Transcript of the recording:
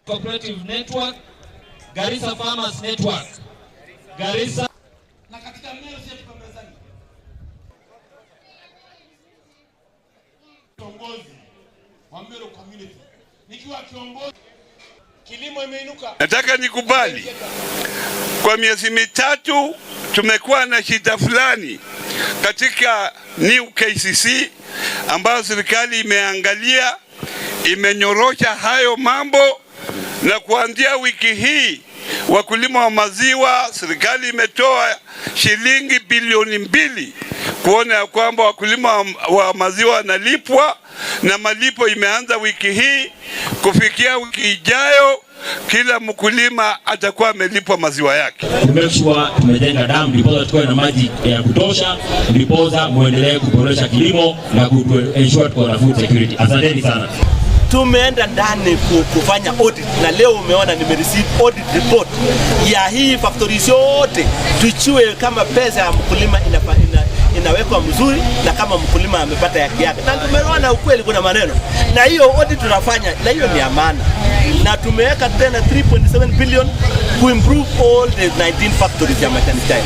Cooperative Network, Garissa Farmers Network, Garissa Na katika Meru sisi tupembezani. Kiongozi wa Meru community. Nikiwa kiongozi, kilimo imeinuka. Nataka nikubali, kwa miezi 3 tumekuwa na shida fulani katika New KCC ambayo serikali imeangalia, imenyorosha hayo mambo, na kuanzia wiki hii wakulima wa maziwa, serikali imetoa shilingi bilioni 2 kuona ya kwamba wakulima wa maziwa wanalipwa, na malipo imeanza wiki hii. Kufikia wiki ijayo kila mkulima atakuwa amelipwa maziwa yake. To make sure tumejenga dam ndiposa tuwe na maji ya kutosha, ndiposa muendelee kuboresha kilimo na ku ensure tuko na food security. Asanteni sana. Tumeenda ndani kufanya audit na leo umeona nime receive audit report ya hii factories yote, tujue kama pesa ya mkulima inawekwa mzuri na kama mkulima amepata haki yake, na tumeona ukweli kuna maneno na hiyo audit tunafanya, na hiyo ni amana, na tumeweka tena 3.7 billion ku improve all the 19 factories ya majani chai.